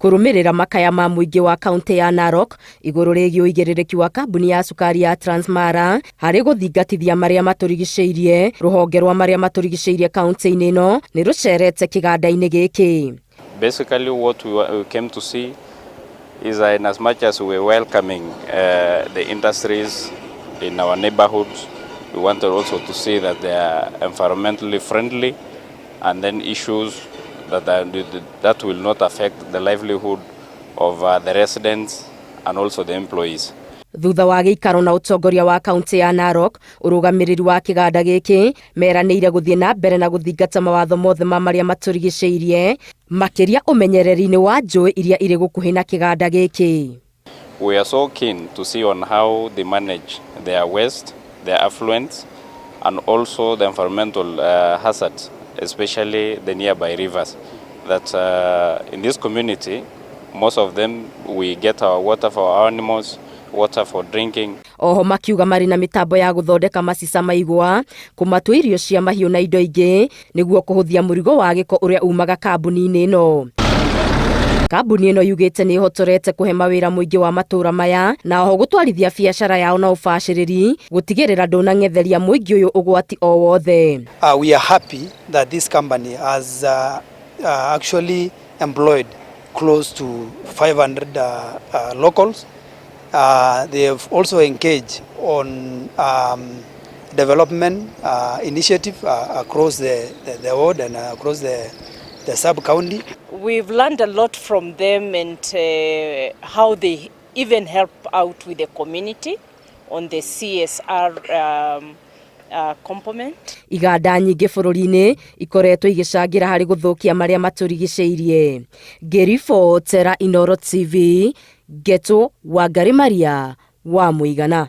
Kũrũmĩrĩra makaya ma mũingĩ wa kaunti ya Narok igũrũ rĩgiĩ ũigĩrĩrĩki wa kambuni ya cukari ya Transmara harĩ gũthingatithia marĩa matũrigicĩirie, rũhonge rwa marĩa matũrigicĩirie kaunti-inĩ ĩno nĩ rũcerete kĩganda-inĩ gĩkĩ. Basically what we came to see is that in as much as we're welcoming the industries in our neighborhoods, we wanted also to see that they are environmentally friendly and then issues that will not affect the livelihood of the residents and also the employees. Thutha wa gĩikaro na ũtongoria wa kaunti ya Narok, ũrũgamĩrĩri wa kĩganda gĩkĩ meranĩire gũthiĩ na mbere na gũthingata mawatho mothe ma marĩa matũrigicĩirie, makĩria ũmenyereri-inĩ wa njũĩ iria irĩ gũkuhĩ na kĩganda gĩkĩ. We are so keen to see on how they manage their waste, their effluents, and also the environmental hazards, especially the nearby rivers. That in this community, most of them, we get our water for our animals, water for drinking. Oho makiuga marĩ na mĩtambo ya gũthondeka macica maigwa, kũmatua irio cia mahiũ na indo ingĩ nĩguo kũhũthia mũrigo wa gĩko ũrĩa umaga kambuni-inĩ ĩno. Kambuni ĩno yugĩte nĩ ĩhotorete kũhe mawĩra mũingĩ wa matũra maya na oho gũtwarithia biacara yao na ũbacĩrĩri gũtigĩrĩra ndũnang'etheria mũingĩ ũyũ ũgwati o wothe. We are happy that this company has actually employed close to 500 locals. They have also engaged on development initiative across the world and across the sub-county. We've learned a lot from them and how they even help out with the community on the CSR component. Iganda nyingĩ bũrũri-inĩ ikoretwo igĩcangĩra harĩ gũthũkia marĩa matũrigicĩirie. Ngĩribotera Inooro TV, Ngetũ Wangari Maria wa Mũigana.